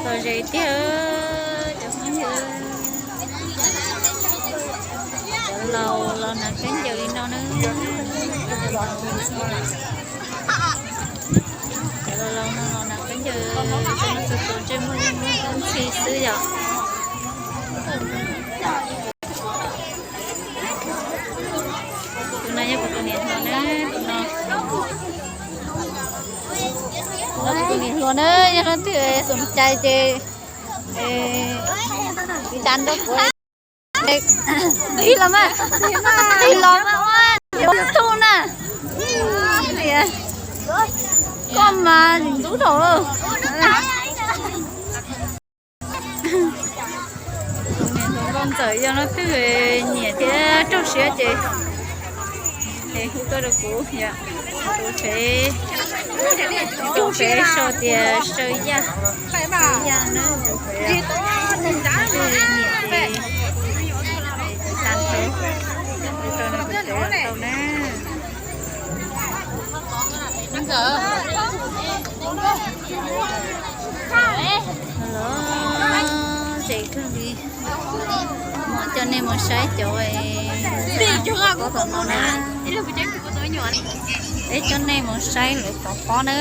Los ze tiag, cov phooj ywg, cov laus los hnav khaub ncaws li no na. Cov laus laus no los hnav khaub ncaws, txhua tus ntsej muag yeej muaj ntxhi xwb yom. Tus no yog kuv tus niam hluas na, tus no. Kuv tus niam hluas na, yog leej twg xom cai ces tiv tas nrog kuv. Tig los mas, tig los mas, YouTube na. Koj mas ntxub dhau. Tus niam hluas nkauj ntxawm yog leej twg nyiam thiab raug siab ces es hu tuaj rau kuv yom. Tus pem, tus pem sau tias Saw Yaj, Saw Yaj na, tus pem, leej twg nyiam ces tiv tas rau, hu rau nws tus pem los tau na. Los ze kawg li, coj nej mus saib cov, cov pob tom no na. Peb coj nej mus saib lawv cov pob na.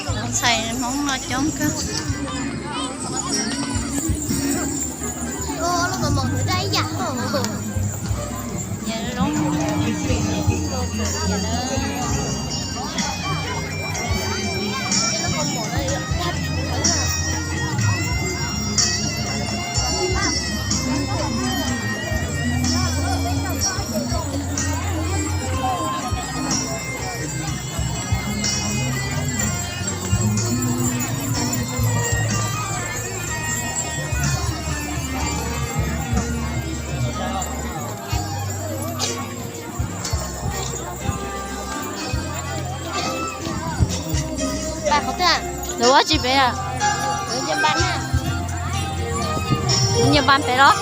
Cov ntxhais Hmoob no coob kawg. Nyiam zoo, nyiam na. Lawv ua tsi pem na? Lawv nyias npas pem los?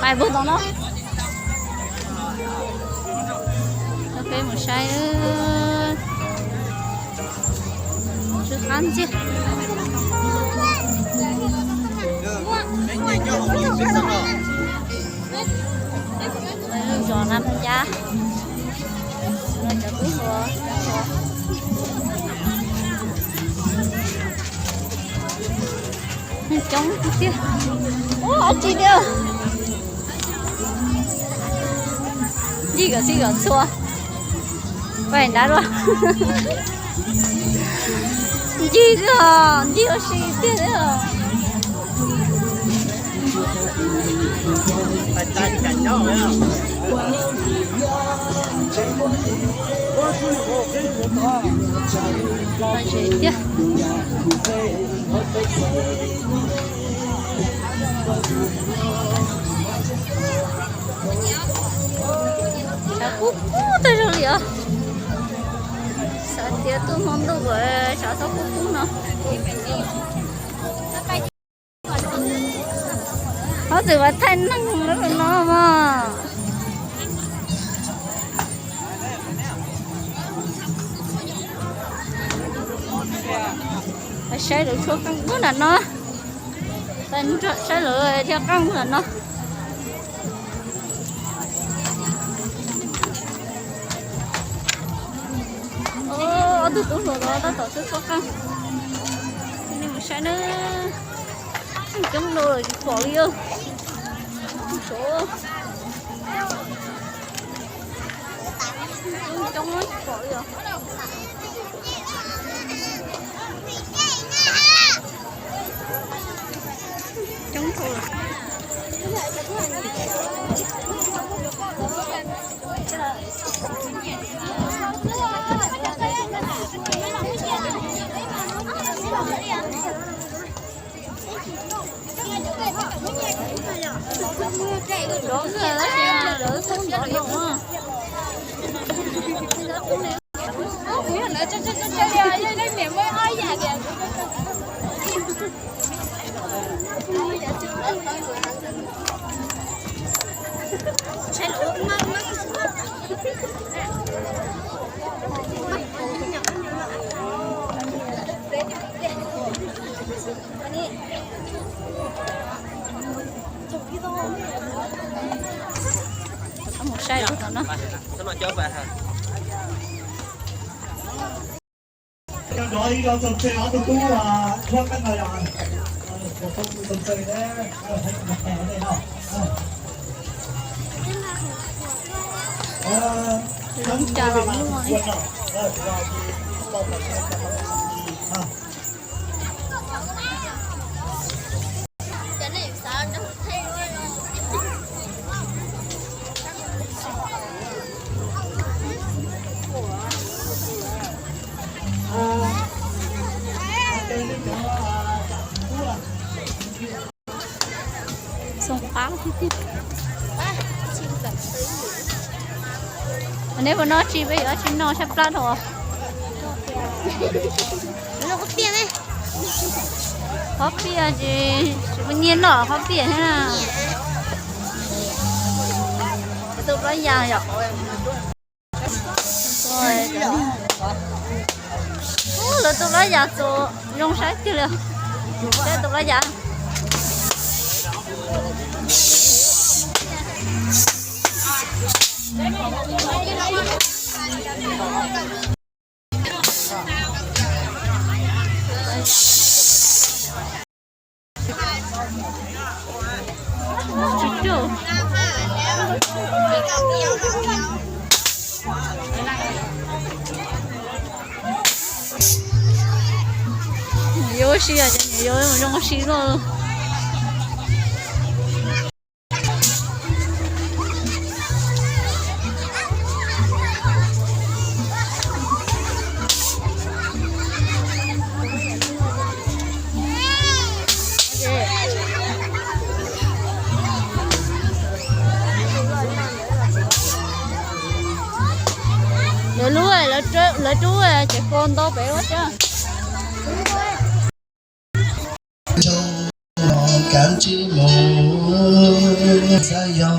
Pais npuag tod no. Peb mus saib tsw qab ntxiag. Zos Nam Yab, cov tub hluas, coob tiag. Ua tsi tiag. Ncig kom txhij kom txhua. Pais nrad dua. Ncig os, ncig ua si tiag os. Tiag. Tshav kub kub tag zog li os. Xav tias tuaj hmo ntuj es tshav txhob kub kub no. Hob txwm mas thaij neeg lub no mas. Saib lawv tshuab qeej nram no. Saib lawv thiab qeej nram no. Ob tug tub hluas no tab tom tshuab qeej. Nej mus saib na. Coob no tsis pom li. Coob tsis pom li os. Coob dhau lawm. Cov nrov ib los txog tsev ob tug tub, a, tshua kab no yog txog tsev ne, no. Lub cas los muaj. Xoo qab thiab tiag. Neb puas noj tsi? Peb yuav tsi noj sab plab dhau. Qhob piaj ces tsis muaj nyiaj noj qhob piaj thiab na. Tus plab yas yom. Ub, lawv tus plab yas txus zoo saib tiag li. Saib tus plab yas. Tsis raug. Yuav ua si os, ces yuav zoo ua si koj. Lawv lub, lawv rub ces kua ntau pem ua tsaug. Kav tsij mus, xav yog